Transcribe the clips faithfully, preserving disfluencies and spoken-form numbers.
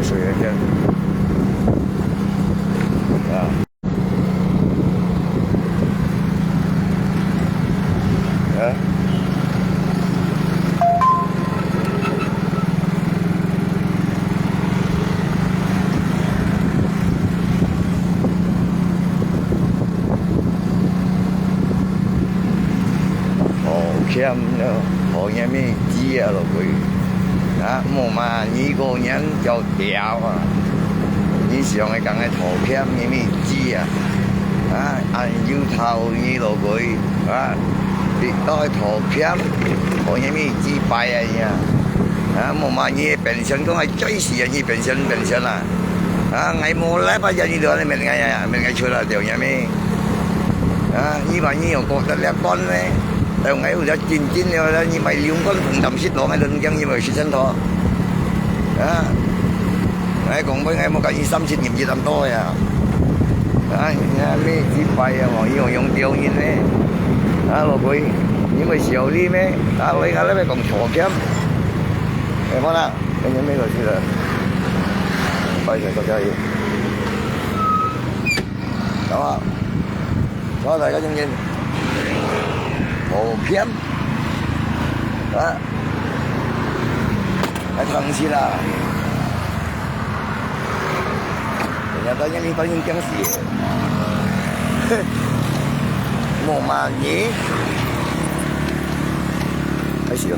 水个天。啊。啊。好欠了，好欠个 知啊，老鬼。啊，無嘛，你个人就屌啊！你想个講个討欠，你乜知啊？啊，恁有頭你老鬼，啊，你到底討欠，討欠乜知擺啊你啊！啊，無嘛，你个本身講个最死啊，你本身本身啊！啊，𠊎無來把你留在面𠊎啊，面𠊎出來掉你咩？啊，你把你有過得了關咩？ 哎，𠊎有隻真真了啦，你買兩罐紅膽雪落，𠊎都驚你買雪山桃。啊，𠊎講分𠊎莫佮你三七廿一恁多呀。啊，你還沒幾百啊，哦，你用用刁人呢。啊，老鬼，你會小利咩？啊，來，𠊎來講討欠。哎，好啦，跟你沒有去了。不好意思，多謝你。 好不好？好，大家聽聽。好騙。啊，還聽死啦！人家到這裡把人驚死。無嘛你。開始了。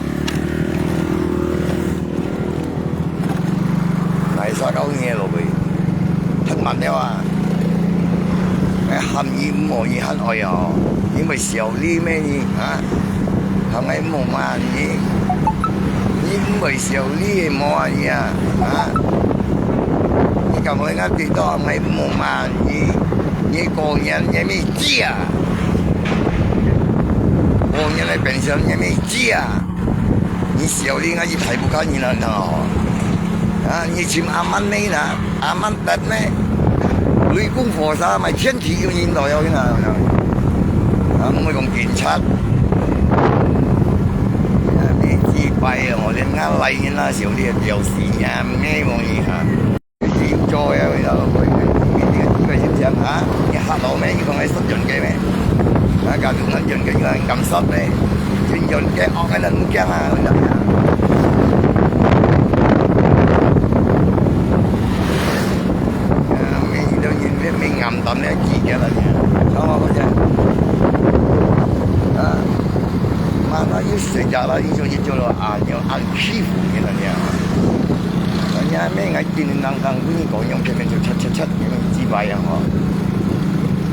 𠊎啥搞你个老鬼，忒慢了啊！𠊎喊你無你還愛哦，你會小利咩你啊？喊𠊎無嘛你，你毋會小利个無啊你啊？啊？你敢會𠊎知道𠊎無嘛你？你個人也沒知啊！個人个本身也沒知啊！ 你小利，𠊎一大步看你了，你看哦。啊，你尋阿曼咩啦？阿曼達咩？雷公火燒，買天地有人到要你看，你看。啊，毋會講警察。啊，你幾擺哦，連𠊎來人啊，小利啊，表示也沒有你看。 你做呀，你老鬼，你，你，你，你，你，你，啊？你嚇到咩？你講你識人个咩？啊，假如恁人个，你還敢識咩？真人个，惡个人毋驚啊，你知無？啊，你都，你，你，你暗淡了，幾個了，你，知道嗎？啊，媽，那又誰家了？你就，你就了啊，你要按欺負你了，你啊。人家咩，𠊎 今日人講，分你講用，前面就切切切，用幾擺樣吼。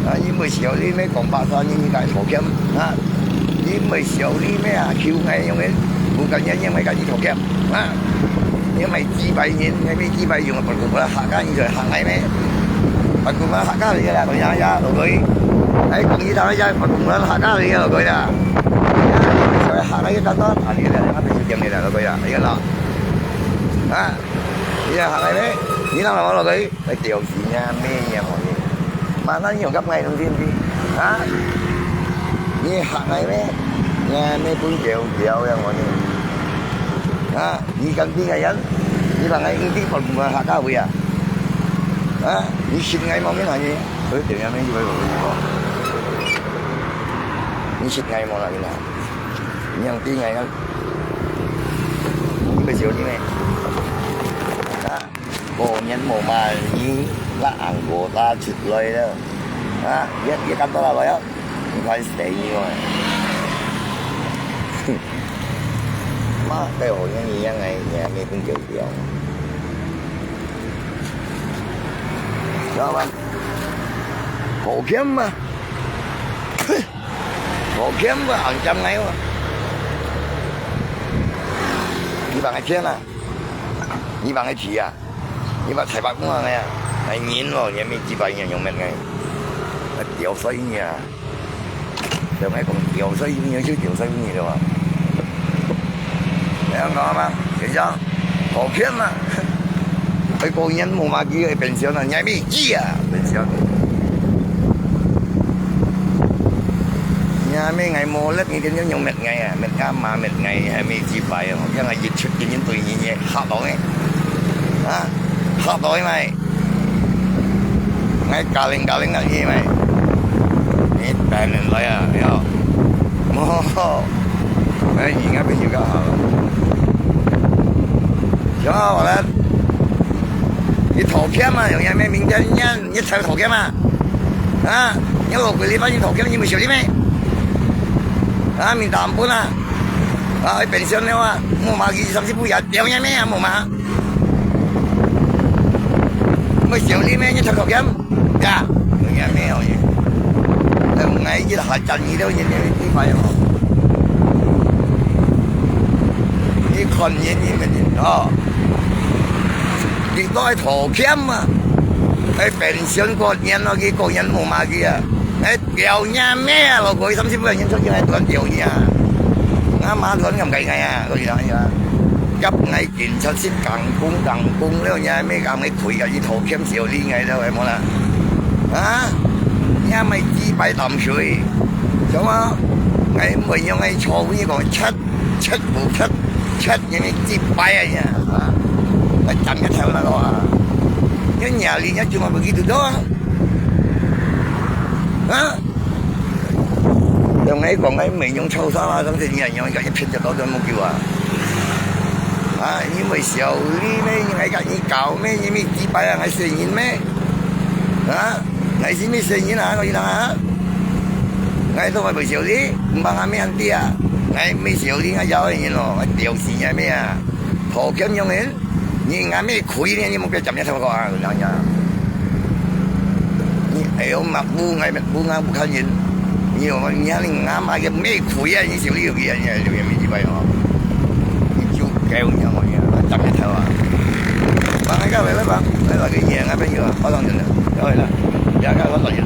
啊，因為小利咩講白話，你你該討欠啊？因為小利咩啊，求𠊎用个，無間人用个，該你討欠啊？你買幾擺人，你買幾擺用，白骨白客家，你就客家咩？白骨白客家你啦，同樣呀，老鬼。哎，講一道呀，白骨白客家你，老鬼啦。所以客家一單單，啊，你啦，你看，你就點你啦，老鬼啦，你看啦。啊？ 你係客个咩？你哪來落去？來屌死你啊！咩呀，我你！Mana你用甲𠊎東西毋知？啊？你係客个咩？你係咩本狗狗呀，我你！啊？你敢知个人？你把𠊎用地方客家話啊？啊？你信𠊎無？你哪你？我屌你咩？你會我你講？你信𠊎無啦？你哪？你用地𠊎啊？你會笑你咩？啊？ 過年無嘛，你拉紅果打出來了。啊，也，也敢到哪來啊？你看死你哦！媽，該好像你樣个，你還沒分狗狗。知道嗎？好騙嘛！哼！好騙嘛，紅佔𠊎哦！你幫𠊎騙啊！你幫𠊎提啊！ 你把菜包弄上來啊！哎，人咯，你還沒幾百年用乜个？啊，屌死你啊！就愛講屌死你，就屌死你了啊！你要搞嗎？等一下，好騙嘛！哎，過年無嘛，佢會變相啊，你還沒記啊，變相。你還沒愛無力，你天天用乜个啊？乜个嘛乜个，還沒幾百哦，讓𠊎一出天天對你，你嚇到呢！啊！嚇到佢咩？𠊎嘎鈴嘎鈴个佢咩？你等人來啊，喲！哦，哎，你那邊有个好。行啊，好了。你討厭嘛，有人咩名叫你，你才討厭嘛？啊，你老鬼，你把你討厭，你沒手里咩？啊，明天不啦？啊，pension了啊，木马给三十不要，掉你咩啊，木马？ 毋係笑你咩？你出口險？呀，有影咩哦？哎，𠊎一下站你都認認你快哦。你看認認个人哦，你都係討厭啊！哎，pension過年咯，佢過年無嘛佢啊！哎， 表演咩啊？老鬼，三十分鐘出去還亂表演啊！阿媽亂咁計計啊，老鬼啊！夾𠊎警察室，硬攻硬攻了，你還咩咁个鬼啊？你討厭笑你𠊎了，係無啦？啊？你還咪幾百啖水？什麼？𠊎毋會用𠊎錯誤講，切切無切切，你咪幾百啊你啊！啊？𠊎斬一條那個啊！你娘你，你做麼不去讀書啊？啊？ 用𠊎講，𠊎毋係用臭沙啦，總是你係用一個一片就到這麼久啊！啊，你會笑你咩？你愛甲你搞咩？你咪幾擺啊？𠊎細人咩？啊，𠊎是咪細人啊？𠊎講啊，𠊎都會笑你，毋怕𠊎面子啊！𠊎毋係笑你，𠊎要人咯，𠊎屌死你咩啊？討厭用人！ 你阿妹虧呢，你莫別講人家什麼話啊，人家。你哎呦，罵不，不，不看人。你有，你看你阿媽个妹虧啊，你手里有个，你有没几百哦？你就该我讲我呀，长个头啊。把那个来来吧，来来给你那边有啊，好上真的，要来了，两个好上真的。